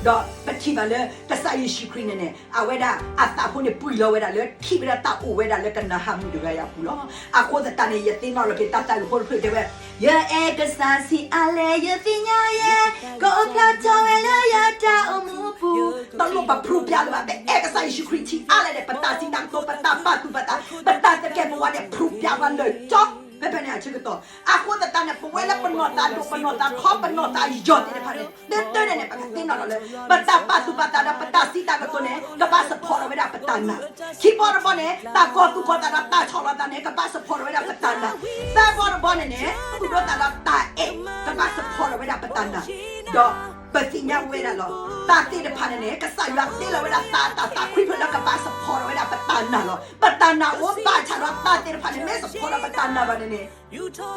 ဒီးပထံၣ်ဘၣ်လၢကစၢ်ယ့ၣ်ၡူးခရံာ်န့ၣ်န့ၣ် အဝဲဒၣ်အသးဖိန့ၣ် ပှံၤလီၤဝဲဒၣ်လၢထံၣ်ဝဲဒၣ်တၢ်အိၣ်ဝဲဒၣ်လၢကနၤအၣ်မုၣ်တဂၤအံၤအပူၤလီၤ. အဃိသတးန့ၣ် ယသ့ၣ်နီၣ်လီၤက့ၤတၢ်သးဝံၣ်ဖိတဖျၢၣ်တဲဝဲ, ယအဲၣ်ကစၢ်ဆံးအါလဲၣ် ယသ့ၣ်ညါယဲ, ကအိၣ်ဖျါထီၣ်ဝဲလၢယတၢ်အိၣ်မူအပူၤ, တလိၣ်ပ prove ပျးလၢၤဘၣ်, ပအဲၣ်ကစၢ်ယ့ၣ်ၡူးခရံာ်ဆံးအါလဲၣ်န့ၣ် ပတၢ်စံးတၢ်ကတိၤ ပတၢ်ပာ်သူၣ်ပာ်သး ပတၢ်သကဲာ်ပဝးန့ၣ် prove ပျးဝဲလၢာ်ကၠီ ဖဲဖဲန့ၣ်အဆၢကတီၢ်. အဃိသတးန့ၣ် ပဝဲလၢပနီၢ်သးဒိၣ် ပနီၢ်သးထီ ပနီၢ်သးယိာ်သ့ၣ်တဖၣ်န့ၣ် တၢ်တၢ်န့ၣ်န့ၣ် ပကသ့ၣ်နီၣ်ထီၣ်လၢ ပတၢ်ပာ်သူၣ်ပာ်သးဒီးပတၢ်စံးတၢ်ကတိၤန့ၣ် ကဘၣ် support ထီၣ်ဝဲဒၣ်ပတၢ်နာ်. ခံဘီတဘီန့ၣ် တၢ်ကီၤသူၣ်ကီၤသးဒီးတၢ်ဆီၣ်လီၤသးန့ၣ် ကဘၣ် support ထီၣ်ဝဲဒၣ်ပတၢ်နာ်. သၢဘီတဘီန့ၣ်န့ၣ် သူၣ်ဒိၣ်သးဒီးတၢ်အဲၣ် ကဘၣ် support ထီၣ်ဝဲဒၣ်ပတၢ်နာ်. ဒီးပသ့ၣ်ညါဝဲဒၣ်လီၤ. တၢ်သ့ၣ်တဖၣ်န့ၣ်န့ၣ် ကစၢ်ယွၤတ့လီၤဝဲဒၣ်သးအတၢ်သးခွံဖျၢၣ်လၢကဘၣ် support ထီၣ်ဝဲဒၣ်ပတၢ်နာ်လီၤ. ပတၢ်နာ်အိၣ်ဘၣ်ဆၣ်ဒီးတၢ်သ့ၣ်တဖၣ်န့ၣ် မ့ၢ် support ထီၣ်ပတၢ်နာ်ဘၣ်န့ၣ်န့ၣ်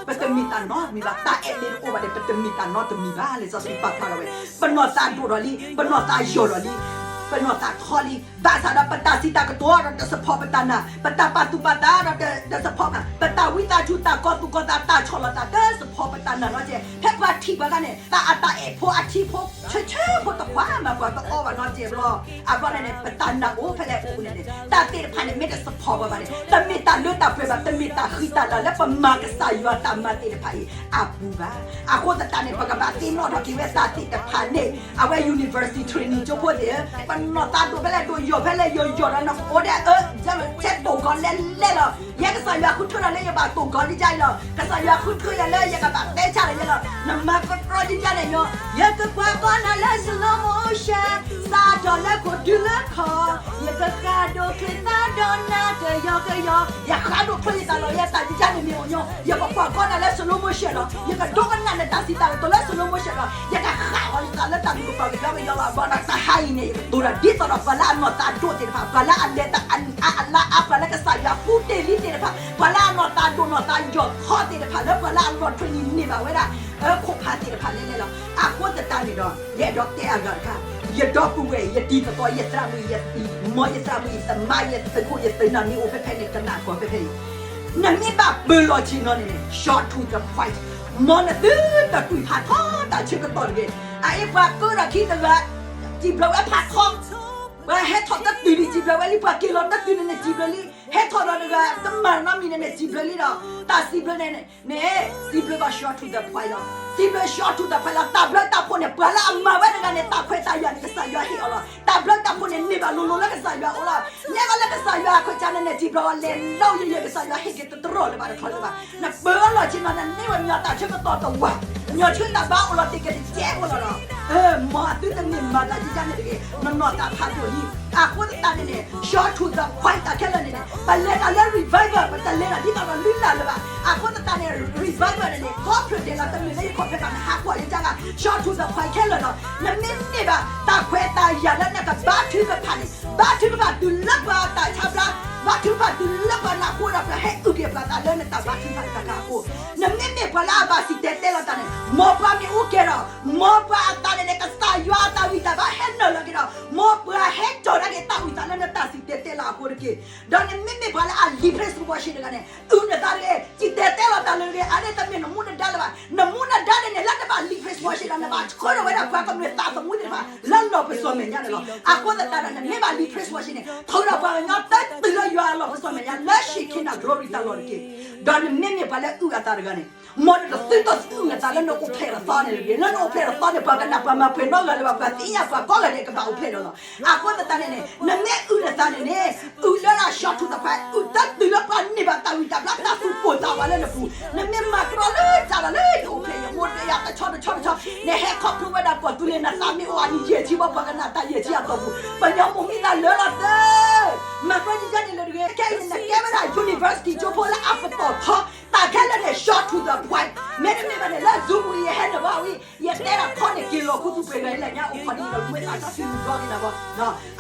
ပတမ့ၢ်တၢ်နီတမံၤဘၣ်. တၢ်အဲၣ်မ့ၢ်တအိၣ်ဘၣ်န့ၣ် ပတမ့ၢ်တၢ်နီတမံၤဘၣ်. လံာ်စီဆှံပာ်ဖျါထီၣ်ဝဲ ပနီၢ်သးဒိၣ်ထီၣ်လံ, ပနီၢ်သးယိာ်ထီၣ်လံ, ပနီၢ်သးထီလံ, ဘၣ်ဆၣ်ဒီးပတၢ်စံးတၢ်ကတိၤဒီးတ support ပတၢ်နာ်, ပတၢ်ပာ်သူၣ်ပာ်သးဒီးတ support ပတၢ်ဝံသးစူၤ တၢ်ကီၤသူၣ်ကီၤသး တၢ်ဆီၣ်လီၤသး တ support ပတၢ်နာ်နီတစဲး. ဖဲပှၤထံၣ်ပှၤဂၤန့ၣ် တၢ်အတၢ်အဲၣ်ဖိအထံဖိ ဆၢဆၢဖိတခွါမး ပှၤကအီဘၣ်နီတစဲးဘျီ. အဘျီန့ၣ်န့ၣ် ပတၢ်နာ်အိၣ်ဖဲလဲၣ်အိၣ်န့ၣ်န့ၣ် တၢ်သ့ၣ်တဖၣ်န့ၣ် မ့ၢ်တ support ပှၤဘၣ်န့ၣ် တမ့ၢ်တၢ်လၢတၢ်ပှဲၤဘၣ်, တမ့ၢ်တၢ်ဃံတၢ်လၤလၢပမၤကစၢ်ယွၤတၢ်မၤသ့ၣ်တဖၣ်အံၤအပူၤဘၣ်. အဃိသတးန့ၣ် ပကဘၣ်သ့ၣ်နီၣ်ထီၣ်က့ၤဝဲတၢ်သ့ၣ်တဖၣ်န့ၣ် အဝဲ university training ကၠိဖိသ့ၣ်ဧၢ, ပနီၢ်သးဒိၣ်ဖဲလဲၣ်ဒိၣ် ယိာ်ဖဲလဲၣ်ယိာ် ယိာ်ဒီးနကအိၣ်ဒဲး အၢ ဆဲးတိၢ်ကီၤလဲလဲလီၤ. ယဲကစၢ်ယွၤဃုထၢလီၤလၢယဘၣ်တိၢ်ကီၤလံကါအံၤလီၤ. ကစၢ်ယွၤဃုထၢယၤလၢယကဘၣ်တဲဆါလီၤယဲလီၤ. နမၤကတြီကကါန့ၣ်ညီ, ယကကွၢ်ကီနၤလၢ slow motion, စးထီၣ်လၢခိၣ်တုၤလၢခီၣ်, ယကဃၣ်ဒိၣ်ချ့သးဒီးနၤကယီကယီ, ယဃၣ်ဒိၣ်ချ့ယသးလီၤ ယဲတၢ်ကကါန့ၣ်မ့ၢ်အိၣ်ညီ, ယကကွၢ်ကီနၤလၢ slow motion လီၤ. ယကဒိကနၣ်နတၢ်စံးတၢ်ကတိၤလၢ slow motion လီၤ. ယကဃၣ်အီၤယသးလၢတၢ်ဒိၣ်ကပၤကယီကယီလီၤ. အဘျီဒီးတဟါအံၤန့ၣ် ယကတိၤတၢ်ဒ်သိးဒီး ပှၤလၢအနီၢ်သးဒိၣ်သ့ၣ်တဖၣ်, ပှၤလၢအလဲၤတၢ်အအါအလါအါ, ပှၤလၢကစၢ်ယွၤပူၤတ့ၢ်လံသ့ၣ်တဖၣ်, ပှၤလၢအနီၢ်သးဒိၣ်နီၢ်သးယိာ်ထီသ့ၣ်တဖၣ်, လၢပှၤလၢအလီၤထွဲနံၤန့ၢ်ဘၣ်ဝဲဒၣ် အခိၣ်ဖးသ့ၣ်တဖၣ်လဲၣ်လဲၣ်လီၤ. အဃိသတးန့ၣ်ဒီး ယအဲၣ်ဒိးတဲအဂၤတခါ, ယဒီပုၢ်ဝဲၢ် ယတံၤသကိး ယသရၣ်မုၣ် ယမီၤ ယသရၣ်မုၣ် ယသမါ ယသုးခိၣ် ယသုးနီၢ်မ့ၢ်အိၣ်ဖဲဖဲန့ၣ် ကနၣ်ကီၢ်ဖဲဖဲအံၤ, နမ့ၢ်ဘၣ်ပၢၤလီၢ်ဆ့ၣ်နီၤန့ၣ်န့ၣ် short to the point, မ်နသုတကွံာ်ဖးထီတၢ်ဆၢကတီၢ်တဂ့ၤ. အအံၤပှၤကၢဒီးခံတဂၤ စံးဘျုးဝဲဖးထီ, ပှၤဟဲထီၣ်တတုၤန့ၣ် စံးဘျုးဝဲလံ, ပှၤက့ၤလီၤတတုၤန့ၣ်န့ၣ် စံးဘျုးလံ, ဟဲထီၣ်ဒီးတဂၤ တမၤနီတမံၤန့ၣ်န့ၣ် စံးဘျုးလံဒီး တၢ်စံးဘျုးန့ၣ်န့ၣ် စံးဘျုးကီး short to the point လီၤ. စံးဘျုး short to the point လီၤ. တၢ်ဘျုးတၢ်ဖှိၣ်န့ၣ် ပှၤလၢအမၤဝဲတဂၤန့ၣ် တၢ်ခွဲးတၢ်ယာ်န့ၣ် ကစၢ်ယွၤဟ့ၣ်အီၤလီၤ. တၢ်ဘျုးတၢ်ဖှိၣ်န့ၣ် န့ၢ်ဘၣ်လိၤလိၤလၢကစၢ်ယွၤအအိၣ်လီၤ. နဲကလၢကစၢ်ယွၤအခွဲးစၢ်န့ၣ်န့ၣ် စံးဘျုးအီၤလဲၤလိၤယဲၢ်ယဲၢ် ကစၢ်ယွၤဟ့ၣ်က့ၤတတြီၢ်လၢၤဘၣ်တခီလၢၤဘၣ်. နပၢၤအီၤလီၢ်ဆ့ၣ်နီၤ နန့ၢ်ဝဲမညီတၢ်ဆၢကတီၢ်တဝၢ်, မညီဆၢတၢ်ဘါအိၣ်လီၤတ့ၢ်က့ၤတကဲဖိလီၤဒီး မ်အသုတမ့ၢ်မၤတၢ်ဒ်န့ၣ်တဂ့ၤ, နနီၢ်သးဖးဒိၣ်လံ. အဃိသတးန့ၣ်န့ၣ် short to the point တၢ်ခဲလၢာ်န့ၣ်န့ၣ် ပလဲၤတၢ်လၢ revival ပတလဲၤတၢ်ဒ်သိးဒီးလုၢ်လၢ်လၢၤဘၣ်. အဃိသတးန့ၣ် revival န့ၣ်န့ၣ် ခီဖျိဒဲးလီၤ တမ့ၢ်လၢယခီၣ်ဖဲးဘၣ် နဟးကွၢ်ယကါဂၤ short to the point ခဲလၢာ်လီၤ. နမ့ၢ်န့ၢ်ဘၣ်တၢ်ခွဲးတၢ်ယာ်လၢနကဘါထုကဖၣ်န့ၣ် ဘါထုကဖၣ်တုၤလၢပှၤအတၢ်ဆါဘျါ, ဘါထုကဖၣ်တုၤလၢပှၤနၢ်ဟူဒီးပှၤဟဲအုၣ်က့ၤပှၤသးလၢနတၢ်ဘါထုကဖၣ်တခါအဃိ, နမ့မ့ၢ်ပှၤလၢအဘၣ်စံၣ်တဲၤတဲလီၤတၢ်န့ၣ် မ်ပှၤမ့ၢ်အူကဲၤဒီး မ်ပှၤအသးန့ၣ်န့ၣ် ကစၢ်ယွၤအတၢ်ဂံၢ်တၢ်ဘါဟဲနုာ်လီၤက့ၤဒီး မ်ပှၤဟဲကၠီၣ်ဒၣ်က့ၤတၢ်အုၣ်သးလၢနတၢ်စံၣ်တဲၤတဲလီၤအဃိတက့ၢ်. ဒီးနမ့မ့ၢ်ပှၤလၢအ depress ဘိၣ်ဘၣ်ဆ့ၣ်တဂၤန့ၣ် အုၣ်နသးတဂ့ၤ, စံၣ်တဲၤတဲလီၤတၢ်လၢတဂ့ၤ, အန့ၣ်တမ့ၢ်နမူနဒါလၢၤဘၣ်. နမူနဒါန့ၣ်န့ၣ် လၢနဘၣ် depress ဘိၣ်ဘၣ်ဆ့ၣ်ဒီး နဘၣ်ဆှၢထီၣ်ဝဲဒၣ်ပှၤကမျၢၢ်သးသမူသ့ၣ်တဖၣ် လၢလီၢ်ပစိာ်မဲာ်ညါန့ၣ်လီၤ. အဃိသတးဒီး နမ့ၢ်ဘၣ် depress ဘိၣ်ဘၣ်ဆ့ၣ်န့ၣ် ထုးထီၣ်ပှၤကညီတတုၤလၢယွၤအလီၢ်ပစိာ်မဲာ်ညါ လၢဟံၣ် King of Glory တၢ်လီၢ်တက့ၢ်. ဒီးနမ့မ့ၢ်ပှၤလၢအုၣ်အသးတဂၤန့ၣ် မ်နတသုတသုအုၣ်နသးလၢနအိၣ်ဖျဲၣ်ဒီးသီန့ၣ်တဂ့ၤ. လၢနအိၣ်ဖျဲၣ်ဒီးသီန့ၣ် ပှၤကနၣ်ပှၤမၤပှဲၤနီတဂၤလၢၤဘၣ်, ပှၤသ့ၣ်ညါပှၤကိးဂၤဒဲးကဘၣ်အိၣ်ဖျဲၣ်ဒီးလီၤ. အဃိသတးန့ၣ်န့ၣ် နမ့ၢ်အုၣ်နသးန့ၣ်န့ၣ် အုၣ်လၢဒၣ် short to the point, အုၣ်တတုၤလၢပှၤန့ၢ်ဘၣ်တၢ်ဂံၢ်တၢ်ဘါ တၢ်သူၣ်ပိၢ်သးဝးလၢနပူၤ, နမ့ၢ်မၤကြီလၢတၢ်လီၢ်လၢယအိၣ်ဖျဲၣ် ယမိၢ်တယၢ်တဆီတဆီတဆီ, နဟဲခီဖျိဝဲဒၣ်ကီၢ်သူလ့ၤ နသးမ့ၢ်အိၣ်အနံၣ်ယဲၢ်ဆံဘၣ် ပှၤကနၣ်တၢ်ယဲၢ်ဆံအတီၢ်ပူၤ, ပှၤကညီမိၢ်မံသးလၢလီၤသၢ မၤကြီကကဲန့ၣ်လၢတဂ့ၤ, ခဲအံၤန့ၣ် နကဲဝဲဒၣ် university ကၠိဖိလၢအပတီၢ်ထီ, တၢ်ခဲလၢာ်န့ၣ် short to the point, မ့တမ့ၢ်ဘၣ်န့ၣ် လၢ Zoom ဝံၤ ယဟဲနုာ်ဘၣ်ဝံၤ ယတဲဒၣ်ထီန့ၣ် က့ၤလီၤခူသူၣ်ပှဲၤဂၤလၢညါ အိၣ်ခီဒ်ဒီး မ့ၢ်သးစီဆှံမုၢ်ဒီဂ့ၤနၤဘၣ်.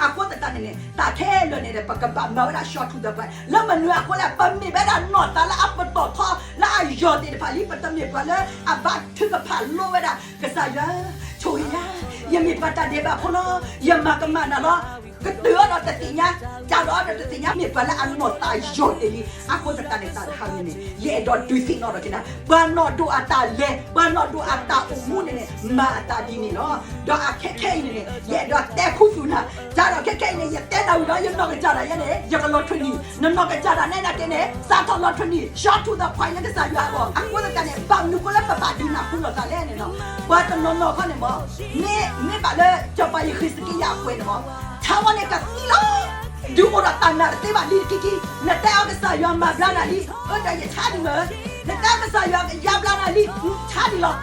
အဃိသတးန့ၣ်န့ၣ် တၢ်ခဲလၢာ်န့ၣ် ပကဘၣ်မၤဝဲဒၣ် short to the point လၢမနုၤအဃိလဲၣ်, ပမ့ၢ်ဝဲဒၣ်နီၢ်သးလၢအပတီၢ်ထီ လၢအယီၤသ့ၣ်တဖၣ်လံ, ပတမ့ၢ်ပှၤလၢအဘါထုကဖၣ်လိဝဲဒၣ် ကစၢ်ယွၤ ဆိၣ်ဂ့ၤယၤ, ယမ့ၢ်ပှၤတၢ်ဒဲးဘးဖိလီၤ, ယမၤကမၣ်နၤလီၤ. ကတၢၢ်အီၤဒီးတသ့ၣ်ညါ, ကးထီၣ်အီၤဒီးတသ့ၣ်ညါ, မ့ၢ်ပှၤလၢအနီၢ်သးယိာ်တ့ၢ်လံ. အဃိသတးန့ၣ် တၢ်တဟါညါန့ၣ် ယအဲၣ်ဒိးဒုးသ့ၣ်နီၣ်ထီၣ်က့ၤနၤ ပှၤနီၢ်ဒိၣ်အတၢ်လဲၤ, ပှၤနီၢ်ဒိၣ်အတၢ်အိၣ်မူန့ၣ်န့ၣ် မၤအသးဒ်န့ၣ်လီၤ. ဒီးအခဲခဲအံၤန့ၣ်န့ၣ် ယအဲၣ်ဒိးတဲခူသူၣ်နၤ, ကးထီၣ်ခဲခဲအံၤန့ၣ် ယတဲနၤဝံၤဒီး ယနီၢ်ကစၢ်ဒၣ်ယဲန့ၣ် ယကလီၤထွဲနံၣ်, နနီၢ်ကစၢ်ဒၣ်နဲနာ်က့န့ၣ် စးထီၣ်လီၤထွဲနံၣ်, short to the point လၢကစၢ်ယွၤအဂီၢ်. အဃိသတးန့ၣ် ဘၣ်မနုၤဃိလၢပဘၣ်ဒုးနၢ်ဟူလိာ်သးလဲၣ်န့ၣ်လီၤ. ပှၤတနီၤနီၤခီန့ၣ်မ့ၢ် မ့ၢ် မ့ၢ်ဘၣ်လၢစီၤပၤယဃ့းစက့ယၤအပှဲၤန့ၣ်မ့ၢ် ဆါဝဲန့ၣ်ကသံလီၤ. ဒုးအိၣ်ဒီးတၢ်နာ်တသ့ဘၣ်လံတက့ၢ်က့ၢ်, နတဲအီၤကစၢ်ယွၤမၤဘျါနၤလံ, အၢ ဒီးယဆါဒံးမ့ၢ်, နတဲကစၢ်ယွၤကယါဘျါနၤလံ, ဆါဒံးလီၤ.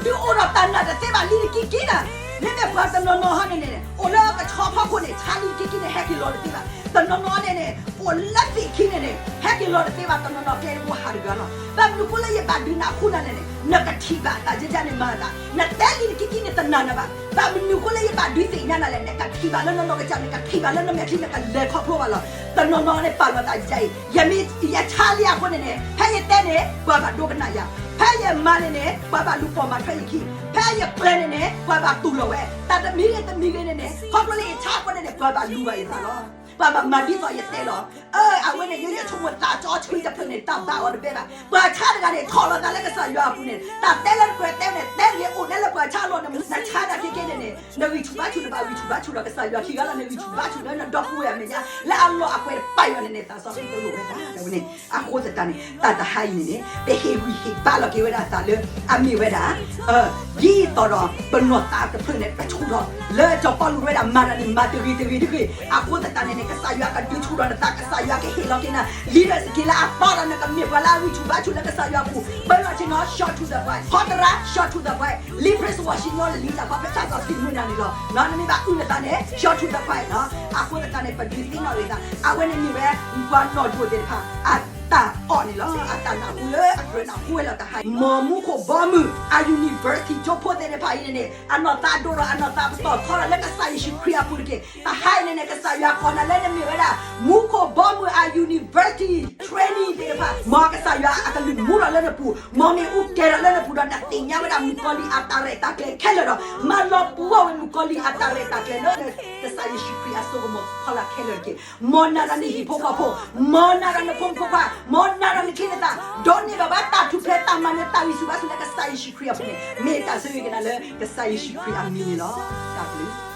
ဒုးအိၣ်ဒီးတၢ်နာ်တသ့ဘၣ်လံတက့ၢ်က့ၢ်နၤ. မ့မ့ၢ်ပှၤတနီၤနီၤဟီန့ၣ်န့ၣ် အိၣ်လၢကဆီဖီခိၣ်န့ၣ် ဆါလံတက့ၢ်က့ၢ်န့ၣ် ဟဲက့ၤလီၤတသ့ဘၣ်. တနီၤနီၤန့ၣ်န့ၣ် အိၣ်လၢသ့ၣ်ခံန့ၣ်န့ၣ် ဟဲက့ၤလီၤတသ့ဘၣ်, တနီၤနီၤကျဲတဘိဟးတဂၤလီၤ. ဘၣ်မနုၤဃိလၢယဘၣ်ဒုးနၢ်ဟူနၤလဲၣ်န့ၣ် နကထံၣ်ဘၣ်တၢ်ယဲယဲန့ၣ်မၤအသး, နတဲလံတက့ၢ်က့ၢ်န့ၣ်တနာ်နၤဘၣ်. ဘၣ်မနုၤဃိလၢယဘၣ်ဒုးသ့ၣ်ညါနၤလဲၣ်, နကထံၣ်ဘၣ်လၢနနီၢ်ကစၢ်, နကထံၣ်ဘၣ်လၢနမဲာ်ချံ နကလဲၤခီဖျိဘၣ်လီၤ. တနီၤနီၤန့ၣ်ပာ်လီၤသးယဲအံၤ, ယမ့ၢ်ယဆါလံအဃိန့ၣ်န့ၣ် ဖဲယတဲန့ၣ် ပှၤဘၣ်ဒိကနၣ်ယၤ, ဖဲယမၤန့ၣ်န့ၣ် ပှၤဘၣ်လူၤပိာ်မၤထွဲယခံ, ဖဲယကျဲၤန့ၣ်န့ၣ် ပှၤဘၣ်တူၢ်လိာ်ဝဲ, တၢ်တမံၤဂ့ၤတမံၤဂ့ၤန့ၣ်န့ၣ် ခီဖျိလၢယဆါအဃိန့ၣ်န့ၣ် ပှၤဘၣ်လူၤဘၣ်ယသးလီၤ. ပှၤဘၣ်မၤဒ်သိးယတဲလီၤ. အၢ အဝဲန့ၣ် ယဆိကမိၣ်သးကၠီဆှံတဖျၢၣ်န့ၣ် တၢ်ဘၣ်အီၤတဘဲဘၣ်. ပှၤဆါတဂၤန့ၣ် ထီၣ်လီၤသးလၢကစၢ်ယွၤအပူၤန့ၣ် တၢ်တဲလၢတကြၢးတဲန့ၣ် တဲတဂ့ၤ, အိၣ်ထဲလၢပှၤဆါအလီၢ်န့ၣ် နဆါတၢ်ခဲကဲန့ၣ်န့ၣ် နဂံၢ်ဆူၣ်ဘါဆူၣ် နဘၣ်ဂံၢ်ဆူၣ်ဘါဆူၣ်ဒီးကစၢ်ယွၤခံဂၤလီၤ. နဂံၢ်ဆူၣ်ဘါဆူၣ်လၢနဒီပုၢ်ဝဲၢ်အမဲာ်ညါ လၢအလီၢ်အပှဲၤတပာ်ယွၤန့ၣ်န့ၣ် သးစီဆှံတလိၣ်ဝဲဘၣ်ဝဲန့ၣ်. အဃိသတးန့ၣ် တၢ်တဟါအံၤန့ၣ်န့ၣ် ပဟ့ၣ်ဂံၢ်ဟ့ၣ်ဘါလီၤက့ၤဝဲဒၣ်သးလၢ အမ့ၢ်ဝဲဒၣ် ဒ်သိးဒီး ပနီၢ်သးတဖျၢၣ်န့ၣ် တဆူၣ်ထီၣ် လၢစီၤပီလူးဝဲဒၣ်မၤတၢ်န့ၣ် မၤတဂ့ၤတဂ့ၤတဂ့ၤ. အဃိသတးန့ၣ်န့ၣ် ကစၢ်ယွၤကဒုးဆူၣ်ထီၣ်နသး, ကစၢ်ယွၤကဟ့ၣ်လီၤက့ၤနၤ လံာ်ဒၢးစက့ၤလၢအသီဒီး နကမ့ၢ်ပှၤလၢအဂံၢ်ဆူၣ်ဘါဆူၣ်လၢကစၢ်ယွၤအပူၤ. ပၢလီၤဆ့ၣ်နီၤ short to the point, ဖီတရါ short to the point, လံာ်ပြံစဝီၤစံၣ်ညီၣ်လၢလံာ်တၢ်ခီဖျိတၢ်စီဆှံမုၢ်နၤန့ၣ်လီၤ. နမ့ၢ်ဘၣ်အုၣ်နသးန့ၣ် short to the point နီၤ. အဃိသတးန့ၣ် ပဒုးသ့ၣ်နီၣ်လိာ်သး အဝဲန့ၣ်မ့ၢ်ဝဲ ပှၤနီၢ်ဒိၣ်သ့ၣ်တဖၣ် အတၢ်အီၣ်န့ၣ်လီၤ. အတၢ်နၢ်ဟူလၢအကြၢးနၢ်ဟူဝဲလီၤတဟါအံၤ မ်မူခိၣ်ဘီမုၢ် အ university ကၠိဖိသ့ၣ်တဖၣ်အံၤန့ၣ်န့ၣ် အနီၢ်သးဒိၣ်ထီၣ် အနီၢ်သးပတီၢ်ထီထီၣ်လၢကစၢ်ယ့ၣ်ၡူးခရံာ်အပူၤတက့ၢ်. တဟါအံၤန့ၣ်န့ၣ် ကစၢ်ယွၤကိးနၤလၢနမ့ၢ်ဝဲဒၣ် မူခိၣ်ဘီမုၢ်အ university training သ့ၣ်တဖၣ် မ်ကစၢ်ယွၤအကလုၢ်မူထီၣ်လၢနပူၤ, မ်မ့ၣ်အူကဲၤထီၣ်လၢနပူၤဒီး နသ့ၣ်ညါဝဲဒၣ်မုၣ်ကီၤလံၢ်အတၢ်ရဲၣ်တၢ်ကျဲၤခဲလၢာ်ဒီး မၤလီၤပှီၢ်ဝဲမုၣ်ကီၤလံၢ်အတၢ်ရဲၣ်တၢ်ကျဲၤလၢ ကစၢ်ယ့ၣ်ၡူးခရံာ်အစိကမီၤဖီလာ်ခဲလၢာ်တက့ၢ်. မ်နၤဒီးနဟံၣ်ဖိဃီဖိ, မ်နၤဒီးနဖိမုၣ်ဖိခွါ, မ်နၤဒီးနချံနသၣ်, ဒီးန့ၢ်ဘၣ်ဝဲတၢ်ထူၣ်ဖျဲးတၢ်မၤနၢၤတၢ်ဂံၢ်ဆူၣ်ဘါဆူၣ်လၢကစၢ်ယ့ၣ်ၡူးခရံာ်အပူၤန့ၣ် မ့ၢ်တၢ်ဆိၣ်ဂ့ၤက့ၤနၤလၢကစၢ်ယ့ၣ်ၡူးခရံာ်အမံၤန့ၣ်လီၤ. တၢ်ဘျုး